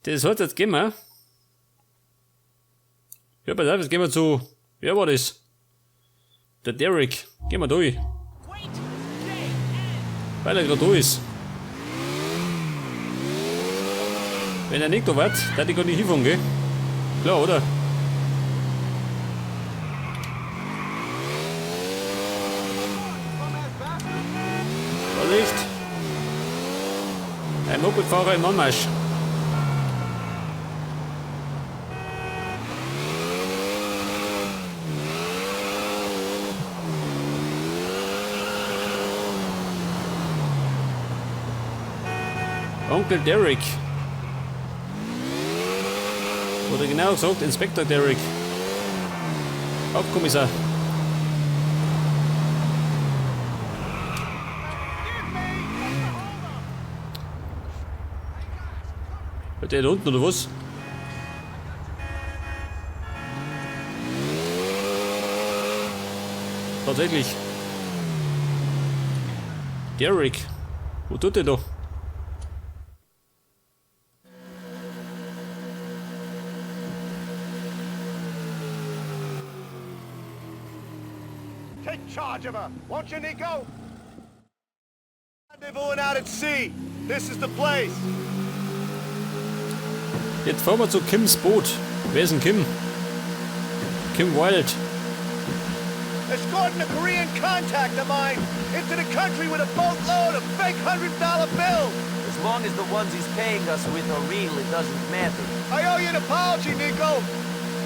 Das hat jetzt gehen wir. Ja, pass auf, jetzt gehen wir zu. Wer war das? Der Derek. Gehen wir durch. Weil er gerade da ist. Wenn er nicht da war, dann ich gar nicht hinfahren, gell? Klar, oder? Vorsicht! Ein Mopedfahrer im Anmarsch. Onkel Derek. Oder genau gesagt, Inspektor Derek. Hauptkommissar. Der da unten oder was? Tatsächlich. Derek. Wo tut der da? Take charge of her, won't you, Niko? Rendezvousing out at sea. This is the place. Jetzt fahren wir zu Kims Boot. Wer ist denn Kim? Kim Wilde. Escorting a Korean contact of mine into the country with a boatload of fake $100 bills. As long as the ones he's paying us with are real, it doesn't matter. I owe you an apology, Niko.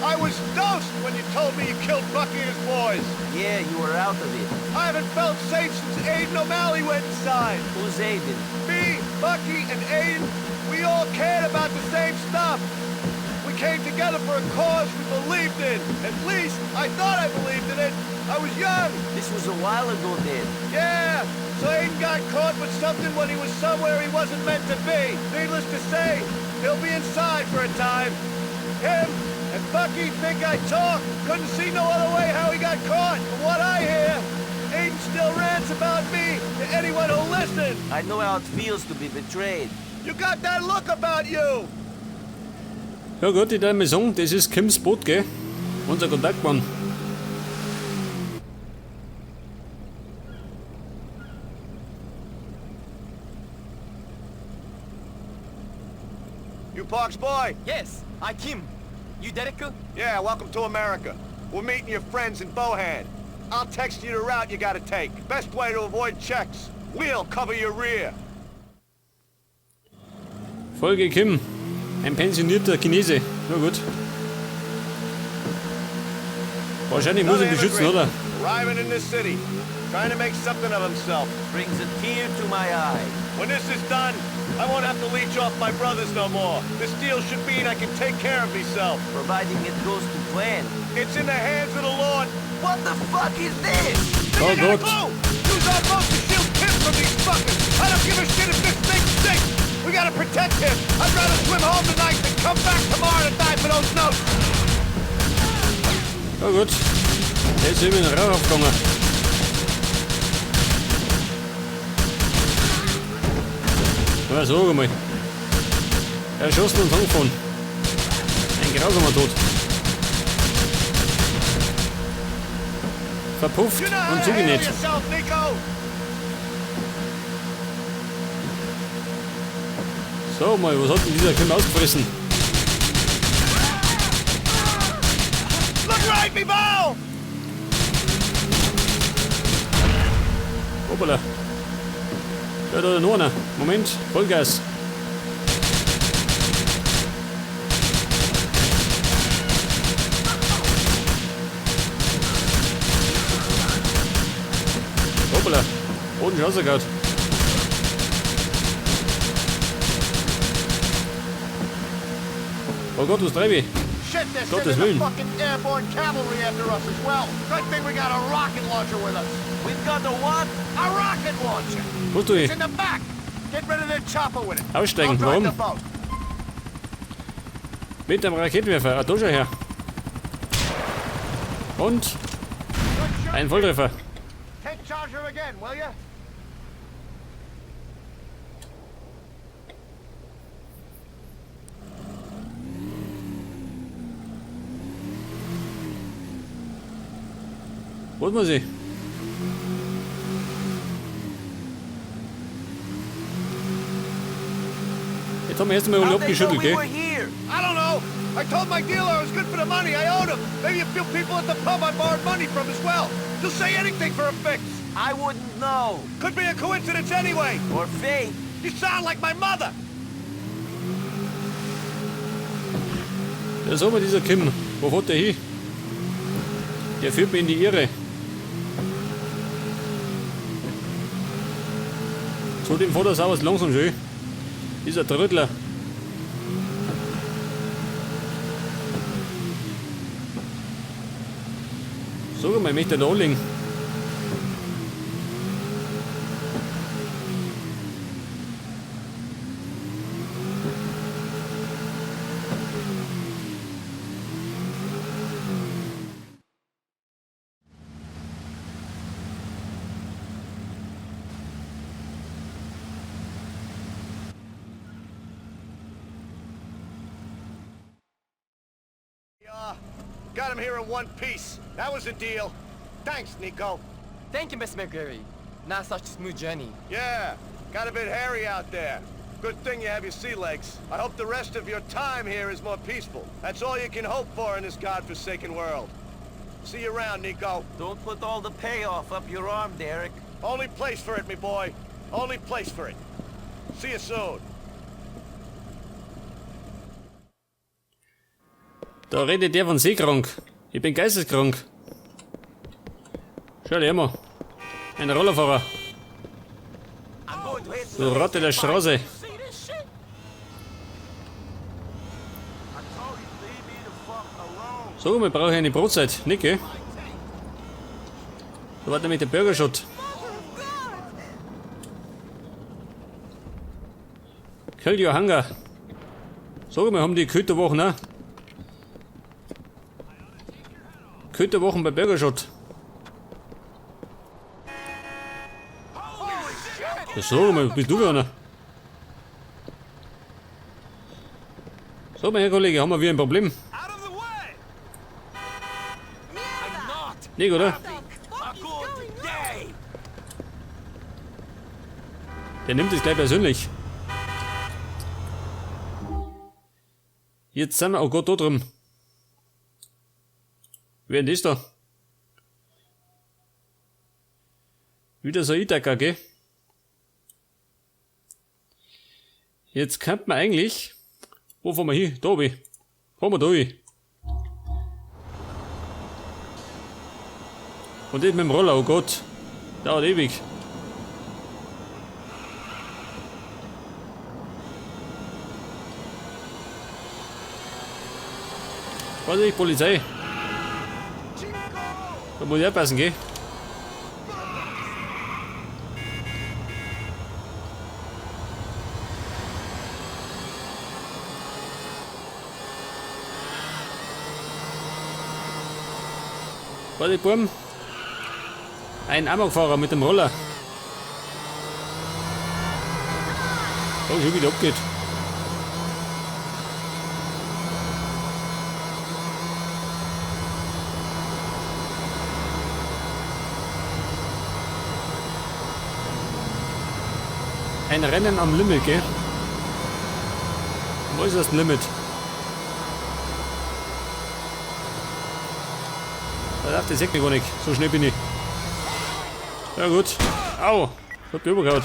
I was dosed when you told me you killed Bucky and his boys. Yeah, you were out of it. I haven't felt safe since Aiden O'Malley went inside. Who's Aiden? Me, Bucky, and Aiden, we all cared about the same stuff. We came together for a cause we believed in. At least, I thought I believed in it. I was young. This was a while ago then. Yeah, so Aiden got caught with something when he was somewhere he wasn't meant to be. Needless to say, he'll be inside for a time. Him and Bucky think I talk. Couldn't see no other way how he got caught. From what I hear, Aiden still rants about me to anyone who'll listen. I know how it feels to be betrayed. You got that look about you. Ja gut, ich darf mal sagen, das ist Kims Boot, gell? Unser Kontaktmann. You Park's boy? Yes, I Kim. You Derek? Yeah, welcome to America. We're meeting your friends in Bohan. I'll text you the route you gotta take. Best way to avoid checks. We'll cover your rear. Folge Kim. Ein pensionierter Chinese. Na gut. Wahrscheinlich muss ich ihn beschützen, oder? Arriving in this city, trying to make something of himself. Brings a tear to my eye. When this is done, I won't have to leech off my brothers no more. This deal should mean I can take care of myself. Providing it goes to plan. It's in the hands of the Lord. What the fuck is this? Oh Think I got a Gott. clue! Use our boat to shield Kim from these fuckers! I don't give a shit if this thing sinks! We gotta protect him! I'd rather swim home tonight than come back tomorrow to die for those notes! Ja gut. Der ist eben in den Rauch aufgegangen. Ja, sag mal. Erschossen und angefahren. Ein grausamer Tod. Verpufft You know how und to handle zugenäht. yourself, Niko! So mal, was hat denn dieser Kim ausgefressen? Look right, me bow! Hoppala. Ja, da ist noch einer. Moment, Vollgas. Hoppala. Boden schon rausgehauen. Oh Gott, was treibe ich? Shit, they're Gottes sending the Willen. fucking airborne cavalry after us as well. Good thing we got a rocket launcher with us. We've got a what? A rocket launcher! Was tue ich? It's in the back! Get rid of the chopper with it. Aussteigen, I'll drive warum? the boat. Mit dem Raketenwerfer. Ah, da schau her. Und Good shooting. ein Volltreffer. Take charge of her again, will ya? Was muss ich? Jetzt haben wir erst einmal alle How'd they know abgeschüttelt, we gell? were here? I don't know. I told my dealer I was good for the money I owed him. Maybe a few people at the pub I borrowed money from as well. They'll say anything for a fix. I wouldn't know. Could be a coincidence anyway. Or fate. You sound like my mother. Ja, sag mal, dieser Kim, wo fährt der hin? Der führt mich in die Irre. So, dem fährt er sauber langsam schön. Dieser Trödler. Sag mal, ich möchte da anlegen. Got him here in one piece. That was a deal. Thanks, Nico. Thank you, Mr. McGarry. Not such a smooth journey. Yeah, got a bit hairy out there. Good thing you have your sea legs. I hope the rest of your time here is more peaceful. That's all you can hope for in this godforsaken world. See you around, Nico. Don't put all the payoff up your arm, Derek. Only place for it, me boy. Only place for it. See you soon. Da redet der von seekrank. Ich bin geisteskrank. Schau dir mal. Ein Rollerfahrer. I'm going to hit Du Ratte der Straße. See this shit? I told you, leave me the fuck alone. So, wir brauchen eine Brotzeit, nicht, gell? Da war nämlich der Burgershot. Kill your hunger. So, wir haben die Köterwochen, ne? Köterwochen bei Burgershot. Ja, so, mal, bist du einer? So, mein Herr Kollege, haben wir wieder ein Problem? Out of the way! I'm not Nicht, oder? a good day. Der nimmt es gleich persönlich. Jetzt sind wir, oh Gott, da drin. Wer denn das da? Wieder so ein Ithaka, gell? Jetzt könnte man eigentlich... Wo fahren wir hin? Da oben. Fahren wir da hin. Und das mit dem Roller, oh Gott. Dauert ewig. Vorsicht, Polizei. Da muss ich aufpassen, gell? Vorsicht, Burm. Ein Amokfahrer mit dem Roller. Oh, schon wieder abgeht. Ein Rennen am Limit, gell? Wo ist das Limit? Da darf das sieht mich gar nicht. So schnell bin ich. Ja gut. Au! Hat mich übergehauen.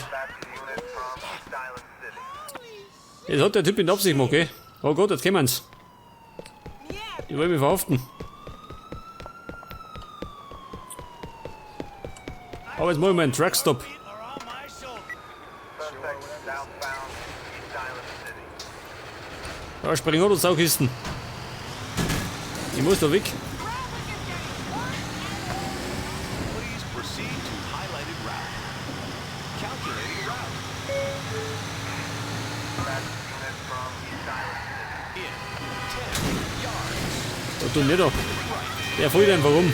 Jetzt hat der Typ in Absicht gemacht, gell? Oh Gott, jetzt kommen's. Die wollen mich verhaften. Aber jetzt machen wir einen Truckstop. Da springen oder Saukisten. Ich muss da weg. Please proceed to highlighted route. Calculating route. In 10 yards. Da tun nicht da. Der fällt einfach um.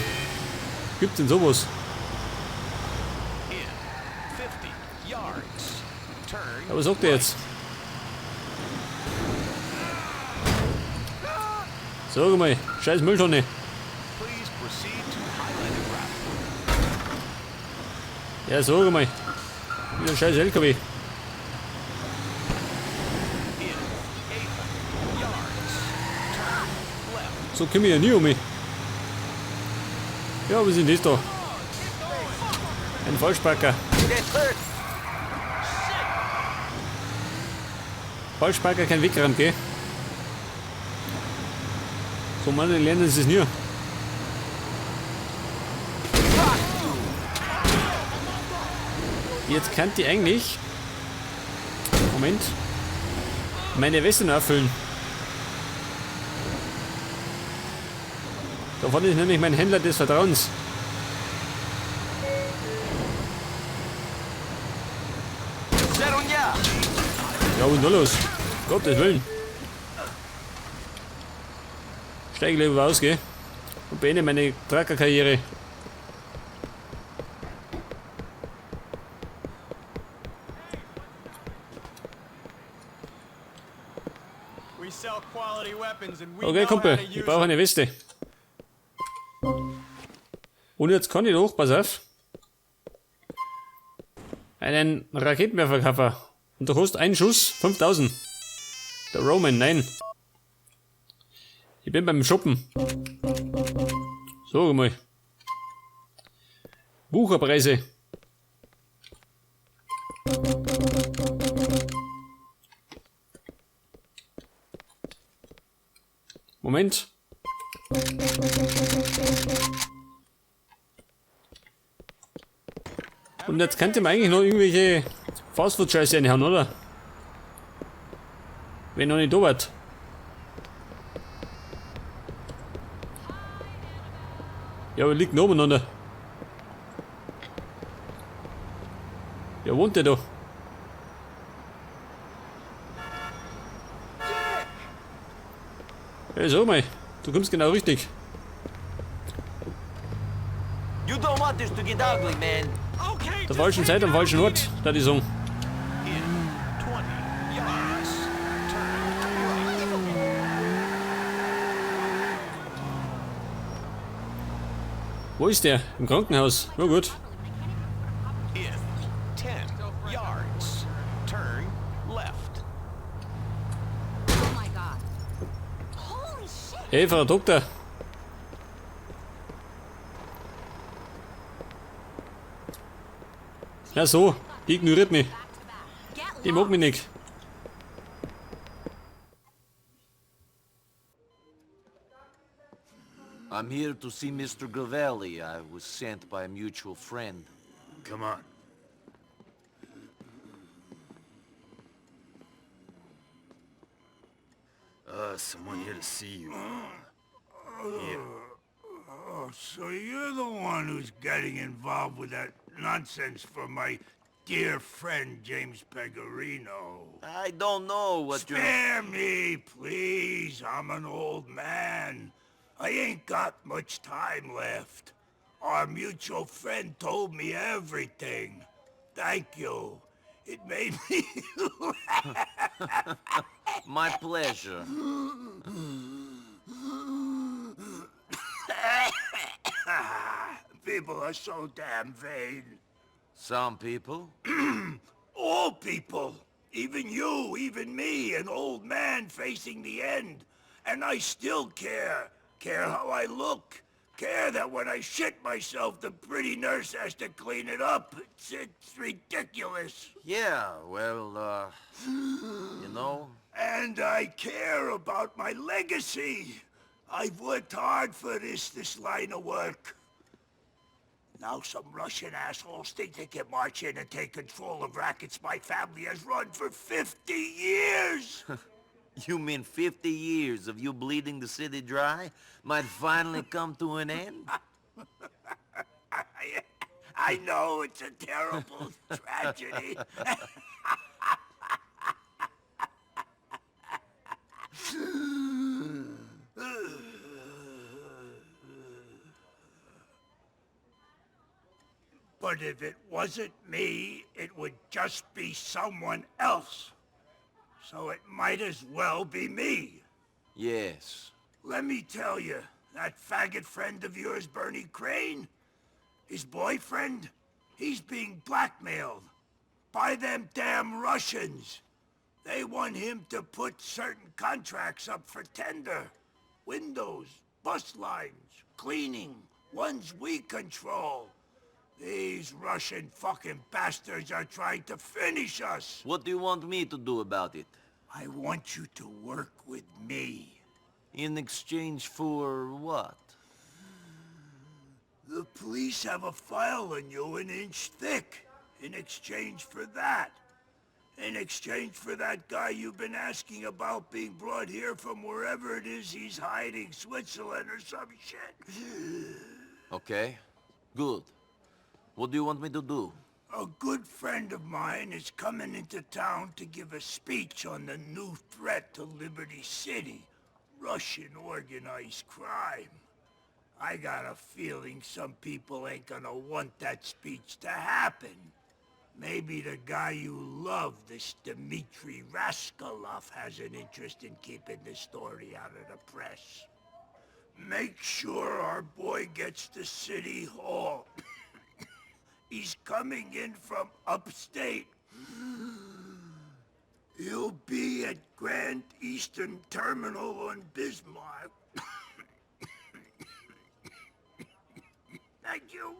Gibt's denn sowas? In 50 yards. Turn. Aber was sagt er jetzt? Sag mal, scheiß Mülltonne. Please proceed to highlighted route. Ja, sag mal. Wie ein scheiß LKW. In 800 yards, turn left. So komme ich ja nie um mich. Ja, was ist denn das da? Ein Falschparker. Falschparker kein Wegrand, gell? So Mann, lernen sie es nie. Jetzt könnt ihr eigentlich... Moment. Meine Weste nachfüllen. Davon ist nämlich mein Händler des Vertrauens. Ja, und da los? Gottes Willen. Steige lieber aus, gell? Und beende meine Trucker-Karriere. Okay, Kumpel, ich brauche eine Weste. Und jetzt kann ich doch, pass auf, einen Raketenwerfer kaufen. Und du kostet einen Schuss 5000. Der Roman, nein. Ich bin beim Shoppen. So, mal. Wucherpreise. Moment. Und jetzt könnte man eigentlich noch irgendwelche Fastfood-Scheiße reinhauen, oder? Wenn noch nicht da wart. Ja, aber liegt noch umeinander. Ja, wohnt der da? Hey, sag mal, du kommst genau richtig. You don't want this to get ugly, man. Der falschen Zeit am falschen Ort, da die sagen. In 20 yards, turn right. Wo ist der? Im Krankenhaus. Na gut. In 10 yards, turn left. Oh my god. Holy shit! Hey, Frau Doktor. Ja so, die ignoriert mich. Get Die mag mich nicht. I'm here to see Mr. Gravelli. I was sent by a mutual friend. Come on. Someone here to see you. Here. Oh, so you're the one who's getting involved with that nonsense for my dear friend James Pegorino. I don't know what you're... Spare me, please. I'm an old man. I ain't got much time left. Our mutual friend told me everything. Thank you. It made me laugh. My pleasure. People are so damn vain. Some people. All people. Even you, even me, an old man facing the end. And I still care. Care how I look. Care that when I shit myself, the pretty nurse has to clean it up. It's ridiculous. Yeah, well, you know... And I care about my legacy. I've worked hard for this line of work. Now some Russian assholes think they can march in and take control of rackets my family has run for 50 years! You mean 50 years of you bleeding the city dry might finally come to an end? I know it's a terrible tragedy. But if it wasn't me, it would just be someone else. So it might as well be me. Yes. Let me tell you, that faggot friend of yours, Bernie Crane, his boyfriend, He's being blackmailed by them damn Russians. They want him to put certain contracts up for tender. Windows, bus lines, cleaning, ones we control. These Russian fucking bastards are trying to finish us. What do you want me to do about it? I want you to work with me. In exchange for what? The police have a file on you an inch thick in exchange for that. In exchange for that guy you've been asking about being brought here from wherever it is he's hiding, Switzerland or some shit. Okay. Good. What do you want me to do? A good friend of mine is coming into town to give a speech on the new threat to Liberty City, Russian organized crime. I got a feeling some people ain't gonna want that speech to happen. Maybe the guy you love, this Dmitri Rascalov, has an interest in keeping the story out of the press. Make sure our boy gets to City Hall. He's coming in from upstate. He'll be at Grand Eastern Terminal on Bismarck. Thank you.